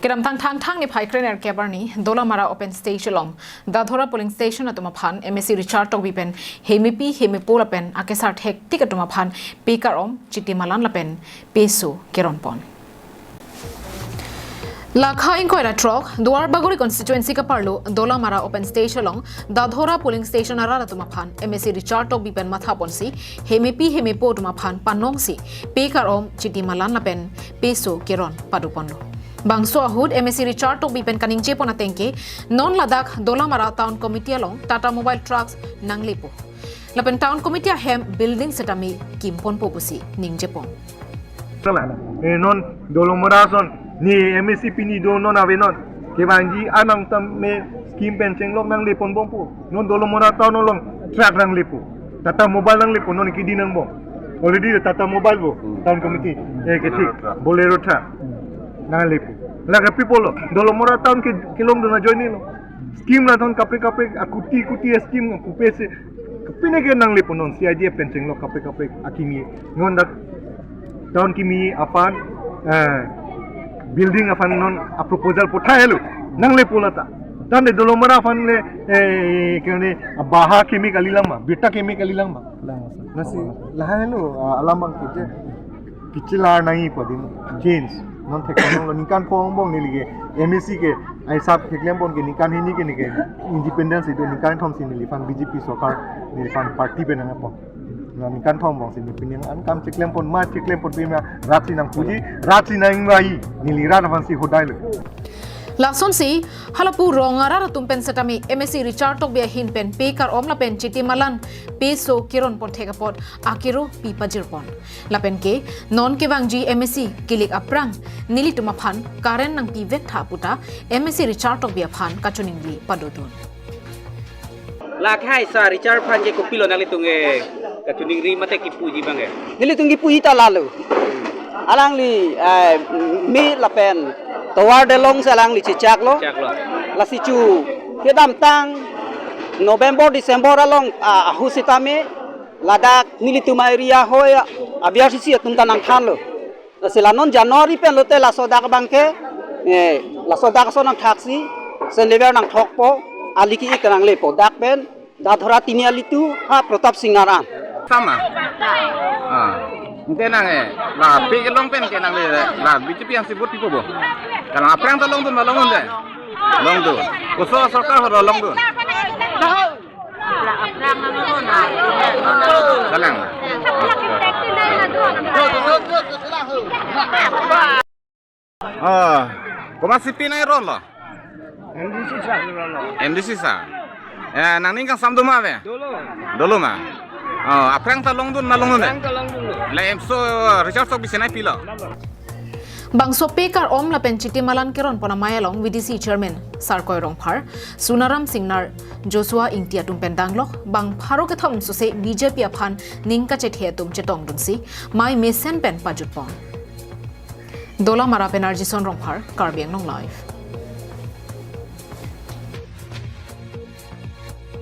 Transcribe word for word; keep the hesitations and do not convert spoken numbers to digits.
Kedamtang Thangthang niphai krenerkep arni Dolamara Open Stage along Dadhora polling station atum aphan M A C Richard Tokbi pen hemepi hemepo lapen akesar thektik atum aphan pekar-om, chiti malan lapen peso keronpon. Lakha ingkoi ra throk, Duarbagori constituency kaparlo Dolamara Open Stage along Dadhora polling station arat atum aphan M A C Richard Tokbi pen mathaponsi hemepi hemepo atum aphan panongsi pekar-om, chiti malan lapen peso keron padoponlo. Bangso ahut M A C Richard Tokbi pen kaningjepon ateng ke, non ladak Dolamara Town Committee along Tata Mobile Trucks nanglepo lapen Town Committee ahem building setame kimponpo pusi ningjepon. Sala, eh, non Dolamara ason, ne M A C pini do non ave non. Kevangji anang tame scheme pen chenglok nangleponbompo. Non Dolamara Town along truck nanglepo. Tata Mobile nanglepo, non kidi nangbom. Already Tata Mobile bo, Hmm. Town Committee. Eh, kethik, Bolero truck. Bolero truck. Nanglepo. Lake people lo, Dolamara Town ke, kelongdun ajoine lo. Scheme lason kaprek kaprek, akuti kuti scheme, kupese, kapine ke nanglepo non, C I D F pen chenglok kaprek kaprek akimi. Non dak Town Committee aphan, eh, building aphan non a proposal pothai lo. Nanglepo lata. Tangte Dolamara aphan le, eh, kene, baha keme kalilang ma, birta keme kalilang ma. Lasi, lahelo, ah, alam abang ke je, kechelar nangji pu adim, change. Non thek nanglo, ningkan phongo angbong neli ke, M A C ke, ai sab keklempon ke ningkan hini ke neli ke, independence itum ningkan thomsi neliphan B J P sorkar, neliphan party pen nangpon. Na ningkan thom angbongsi neli pini an kam cheklempon, ma cheklempon pima, rat si nangpuji, rat si nangvai, neli rat aphansi hodai lo. Lasonsi, halapu rong arat atum pen setame M A C Richard Tokbi ahin pen pekar-om lapen chiti malan peso keronpon thek apot akero pi pajirpon. Lapen ke, non kevangji M A C kilik aphrang nelitum aphan current nangpivek tha puta M A C Richard Tokbi aphan kachiningri padodun. Lakhai sa Richard aphan ke kopilo nanglitum ke kachiningri mate kipuji abang ke? Nelitum kipuji ta lalo. Alangli, eh, me lapen tovar delongsi alangli chechaklo. Chaklo. Lasi chu kedamtang November, December along, ah, ahut sitame ladak nelitum area hoi, ah, B R C C atum ta nangthanlo. Lasi la non January pen lote laso dak abang ke, eh, laso dak ason nangthaksi, Saint Xavier nangthokpo, ali ki-ik nanglepo, dak pen Dadhora tini alitu, ha Pratap Singnar an. Sama. Ah. Ante nang, eh, la pe kelong pen ke nangle, la B J P ansi vote pipo bo. Kalang aphrang ta longdun ma longdunde. Longdun. Koso sorkar ho longdun. Kalang. Ah, komat si pinai rolo? M D C sa rolo. M D C sa. Eh, nangning kangsam do ma ave? Dolo. Dolo ma. Oh, aphrang ta longdun ma longdunde? Aphrang ta longdunlo. La M C Richard Tokbi si nangpilo. Bangso pekar-om lapen chiti malan keronpon amei along V D C Chairman Sarkoi Rongphar, Sunaram Singnar, Joshua Ingti atum pen danglok, bang pharo kethom sose B J P aphan ning kachethe atum chetongdunsi mei mesen pen pajutpon. Dolamara pen Arjison Rongphar, Karbi Anglong Live.